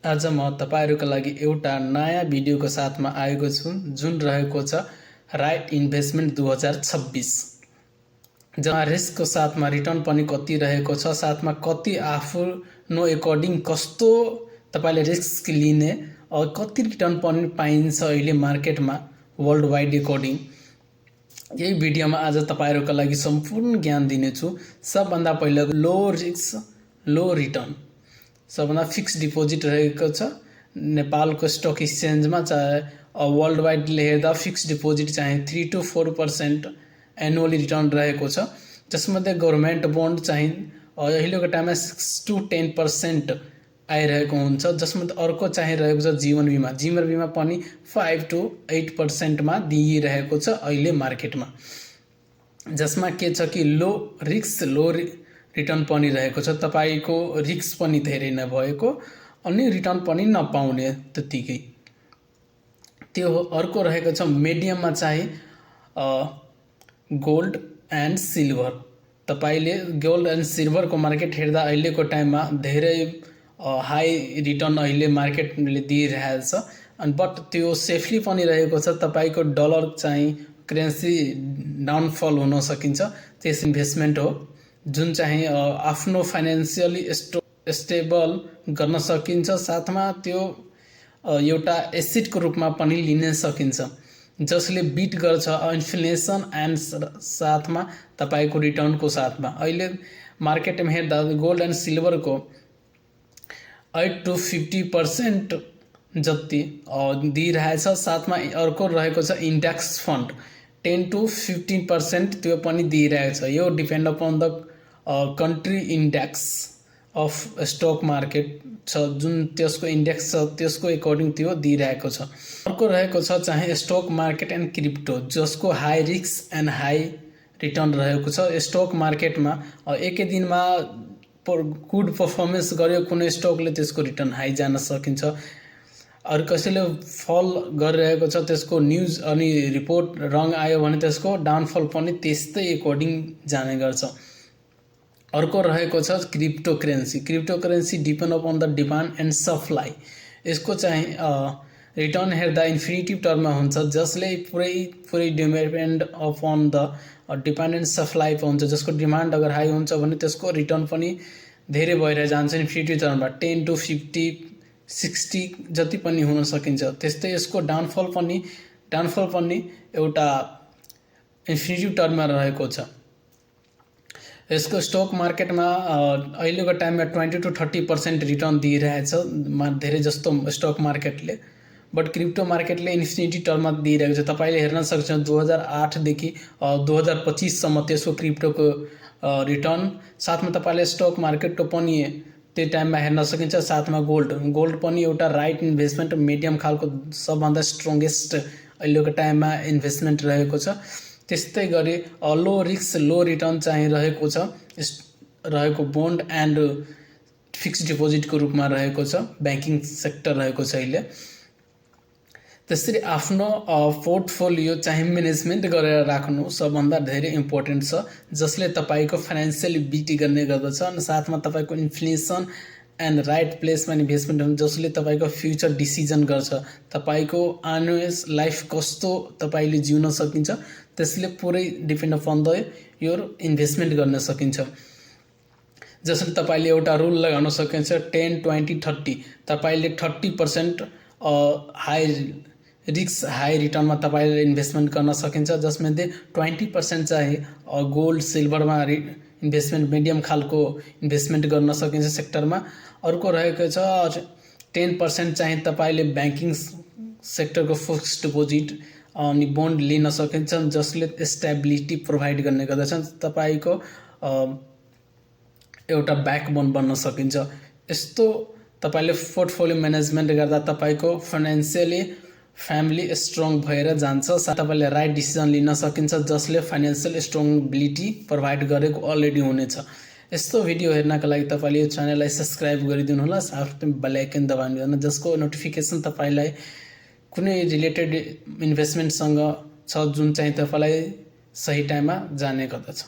आज म तपाईहरुका लागि एउटा नयाँ भिडियोको साथमा आएको छु जुन रहेको छ राइट इन्भेस्टमेन्ट 2026 जहाँ रिस्कको साथमा रिटर्न पनि कति रहेको छ साथमा कति आफ्नो अकर्डिङ कस्तो तपाईले रिस्क लिने कति रिटर्न पनि पाइन्छ अहिले मार्केटमा वर्ल्ड वाइड अकर्डिङ यही भिडियोमा आज तपाईहरुका लागि सम्पूर्ण ज्ञान दिनेछु। सबभन्दा पहिला लो रिस्क लो रिटर्न सबभन्दा फिक्स डिपोजिट रहेको छ नेपालको स्टक एक्सचेन्जमा चाहे वर्ल्ड वाइड हेर्दा फिक्स डिपोजिट चाहिँ 3 to 4% एनुअली रिटर्न रहेको छ जसमध्ये गभर्नमेन्ट बन्ड चाहिँ अहिलेको टाइममा 6 to 10% आइरहेको हुन्छ जसमध्ये अर्को चाहिँ रहेको छ जीवन बीमा पनि 5 to 8% मा दिइरहेको छ अहिले मार्केटमा जसमा के छ कि लो रिस्क लो रिटर्न पनि रहेको छ तपाईको रिस्क पनि धेरै नभएको अनि रिटर्न पनि नपाउने त्यतिकै त्यो अर्को रहेको छ मिडियममा चाहिँ गोल्ड एन्ड सिल्भर तपाईले गोल्ड एन्ड सिल्भर को मार्केट हेर्दा अहिलेको टाइममा धेरै हाई रिटर्न अहिले मार्केटले दिइरहेको छ अनि बट त्यो सेफली पनि रहेको छ तपाईको डलर चाहिँ करेन्सी डाउनफल हुन सकिन्छ त्यस इन्भेस्टमेन्ट हो जुन चाहिँ आफ्नो फाइनान्शियली स्टेबल गर्न सकिन्छ साथमा त्यो एउटा एसेट को रूपमा पनि लिन सकिन्छ जसले बीट गर्छ इन्फ्लेसन एन्ड साथमा तपाईको रिटर्न को साथमा अहिले मार्केटमा हेर्दा गोल्ड एन्ड सिल्भर को 8 to 50% जति दिइरहेछ साथमा अर्को रहेको छ इन्डेक्स फन्ड 10 to 15% त्यो पनि दिइरहेको छ यो depend upon the country index of stock market छ जुन त्यसको इंडेक्स छ त्यसको अकॉर्डिंग त्यो दिइरहेको छ। अर्को रहेको छ चाहिँ स्टक मार्केट एन्ड क्रिप्टो जसको high risk and high return रहेको छ। स्टक मार्केटमा एकै दिनमा गुड परफॉर्मेंस गर्यो कुनै स्टकले त्यसको रिटर्न हाई जान सकिन्छ और कसैले फल गरिरहेको छ त्यसको न्यूज अनि रिपोर्ट रङ आयो भने त्यसको डाउनफल पनि त्यस्तै अकॉर्डिंग जाने गर्छ। अर्को रहेको छ crypto currency depend upon the demand and supply यसको चाहिँ रिटर्न हेर्दा इन्फिनिटिभ टर्ममा हुन्छ जसले पुरै depend upon the demand and supply हुन्छ जसको डिमान्ड अगर हाई हुन्छ भने त्यसको रिटर्न पनि धेरै भएर जान्छ इन्फिनिटिभ टर्ममा 10 to 50 60 जति पनि हुन सकिन्छ। त्यस्तै यसको डाउनफल पनि एउटा इन्फिनिटिभ टर्ममा रहेको छ। यसको स्टक मार्केटमा अहिलेको टाइममा 20 to 30% रिटर्न दिइरहेछ धेरै जस्तो स्टक मार्केटले बट क्रिप्टो मार्केटले इन्फिनिटी टर्ममा दिइरहेको छ। तपाईले हेर्न सक्नुहुन्छ 2008 देखि 2025 सम्म त्यसको क्रिप्टोको रिटर्न साथमा तपाईले स्टक मार्केटको पनि त्यो टाइममा हेर्न सकिन्छ साथमा गोल्ड पनि एउटा राइट इन्भेस्टमेन्ट मिडियम खालको सबभन्दा स्ट्रंगेस्ट अहिलेको टाइममा इन्भेस्टमेन्ट रहेको छ। त्यस्तै गरी लो रिस्क लो रिटर्न चाहिँ रहेको बन्ड एन्ड फिक्स डिपोजिट को रूपमा रहेको छ बैंकिङ सेक्टर रहेको छ अहिले। त्यसरी आफ्नो पोर्टफोलियो चाहिँ म्यानेजमेन्ट गरेर राख्नु सबभन्दा धेरै इम्पोर्टेन्ट छ जसले तपाईको फाइनान्शियल बिटी गर्ने गर्दछ अनि साथमा तपाईको इन्फ्लेसन एन्ड राइट प्लेसमा इन्भेस्टमेन्ट हुन्छ जसले तपाईको फ्युचर डिसिजन गर्छ तपाईको आउने लाइफ कस्तो तपाईले जिउन सकिन्छ त्यसले पुरै depend upon the your investment गर्न सकिन्छ। जसले तपाईले एउटा रुल लगाउन सकिन्छ 10 20 30 तपाईले 30% हाई रिस्क हाई रिटर्नमा तपाईले इन्भेस्टमेन्ट गर्न सकिन्छ जसमध्ये 20% चाहिँ गोल्ड सिल्भरमा इन्भेस्टमेन्ट मिडियम खालको इन्भेस्टमेन्ट गर्न सकिन्छ सेक्टरमा। अर्को रहेको छ 10% चाहिँ तपाईले बैंकिङ सेक्टरको फिक्स्ड डिपोजिट अनि बन्ड लिन सकिन्छ जसले स्टेबिलिटी प्रोभाइड गर्ने गर्दछ तपाईको एउटा ब्याकबोन बन्न सकिन्छ। यस्तो तपाईले पोर्टफोलियो म्यानेजमेन्ट गर्दा तपाईको फाइनान्शियली फ्यामिली स्ट्रङ भएर जान्छ तपाईले राइट डिसिजन लिन सकिन्छ जसले फाइनान्शियल स्ट्रङबिलिटी प्रोभाइड गरेको अलरेडी हुनेछ। यस्तो भिडियो हेर्नका लागि तपाईले यो च्यानललाई सब्स्क्राइब गरिदिनु होला साथै बेल आइकन दबाउनु होला जसको नोटिफिकेसन तपाईलाई कुनै रिलेटेड इन्भेस्टमेन्ट सँग छ जुन चाहिँ तपाईलाई सही टाइममा जाने गर्दछ।